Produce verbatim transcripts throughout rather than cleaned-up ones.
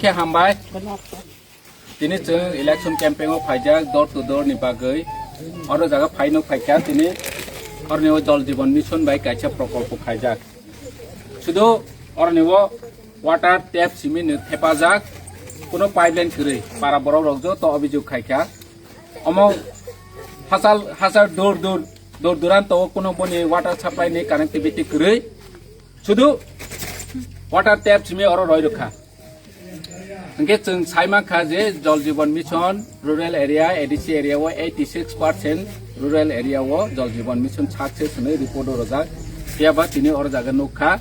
Khe hambai. Tini chwng election campaign o phaijak door to door ni bagwi. Oro jaga phaino phaikha tini oroni o Jal Jeevan Mission bai kaisa prokolpo khaijak. Sudu oroni o water tap simi no thepajak. Kuno pipeline kwrwi para borok rok joto obijog khaikha. Omo hachal hachal dur dur dur duranto o kuno boni water supply ni connectivity kwrwi. Sudu water tap simi oro roi rwkha. Hingke chwng sai mankha je Jal Jeevan Mission rural area, A D C area o eighty six percent rural area o Jal Jeevan Mission success hwnwi report o rwjak. Phiya ba tini oro jaga nukha.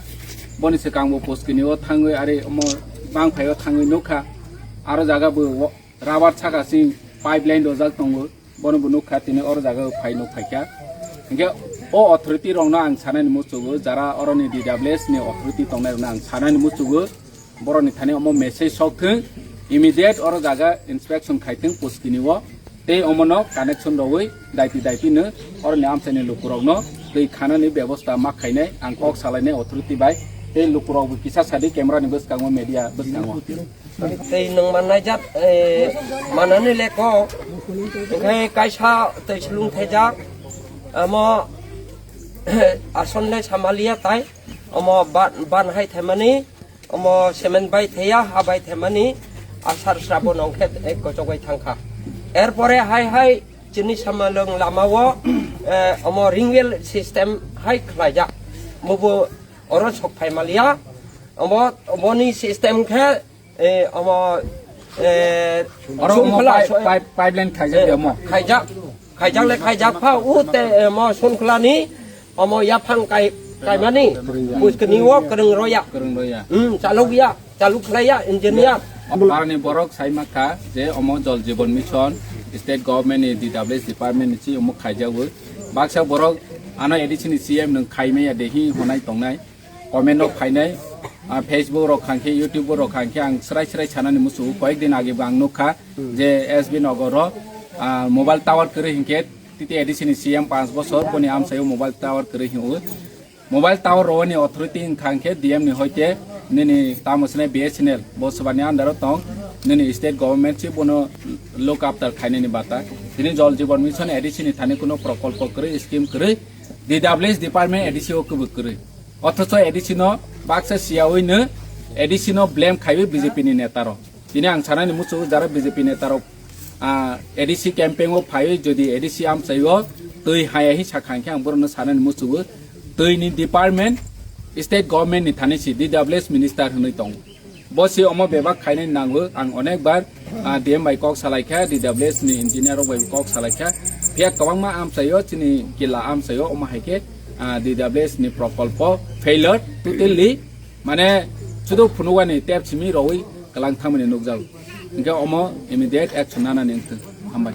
Boni swkang bo Puskini o thangwi ari omo Bangphai o thangwi nukha. Aro jaga bo rubber saka sing pipeline dojak tongo, bono bo nukha, tini oro jaga o phai nuk phaikha. Hingke o authority rokno ang sanani muchugo, jara oroni D W S ni authority tongnai rokno ang sanani muchugo, borokni thani omo message sok thung, immediate oro jaga inspection khai thung Puskini o, tei omono connection rogwi daiti daiti no oroni amchaini lukurokno twi khanani bebosta ma khainai ang kok salainai authority bai, tei lukurok bo kisa sadi camera ni bwskango, media bwskango. Tei nwng mannai jat, eh, manani leko, hingke kaisa tei slung thejak, amo, asonle samalia tai, omo ban, ban hai themani, omo cement bai theya, ha bai themani, asar srabo nongkhe, eh, kochogoi thangkha. Erpore hai hai chini samalwng lamao, eh, omo ring well system hai khlaijak. Mubo oro sok phai malia, omo, omoni system khe, eh, omo, eh, oro omo songkla pipe, so-, pipe, pipeline khaijak eh, de omo. Khaijak, khaijak le khaijak pha u te, eh, mo songkla ni omo yaphang kai, kaimani, Puskini o kwrwng roya. Kwrwng roya. Hmm, chaluk ya, chaluk khlai ya, engineer. Barani borok sai mankha je omo Jal Jeevan Mission, state government ni D W S department ni si omo khaijago. Baksa borok ano A D C ni C M nwng khaimaya de hi honai tongnai. Comment rok phainai, ah, Facebook rok khangkhe, YouTube rok khangkhe ang srai srai sanani musu. Koyek din age bo ang nukha je S B Nogor o, ah, mobile tower kwrwi hinkhe titi A D C ni C M panch bosor boni amsaio mobile tower kwrwi hinwi. Mobile tower roni authority wngkha hinkhe D M ni hoite nini tamo sene B S N L bo swbani under o tong, nini state government si bono look after khainani bata. Tini Jal Jeevan Mission A D C ni thani kuno prokolpo kwrwi, scheme kwrwi, D W S department A D C o kwbwi kwrwi. Othocho A D C no baksa siyawi no A D C no blame khaiwi B J P ni neta rok. Tini ang sanani muchungo jara B J P neta rok, ah, A D C campaign o phaiwi jodi A D C amchaio twi haya hi sakha hinkhe ang borokno sanani muchungo twi ni department state government ni thani si D W S minister hwnwi tongo. Bo si omo bebak khainani nango, ang onek bar, ah, D M bai kok salaikha, D W S ni engineer rok bai kok salaikha. Phiya kwbangma amchaio, chini kila amchaio, omo hai khe, ah, D W S ni prokolpo failure totally, mane, sudu phunugani tep simi rowui kwlang thangmani nukjago. Hinkhe omo immediate action nanani wngthung. Hambai.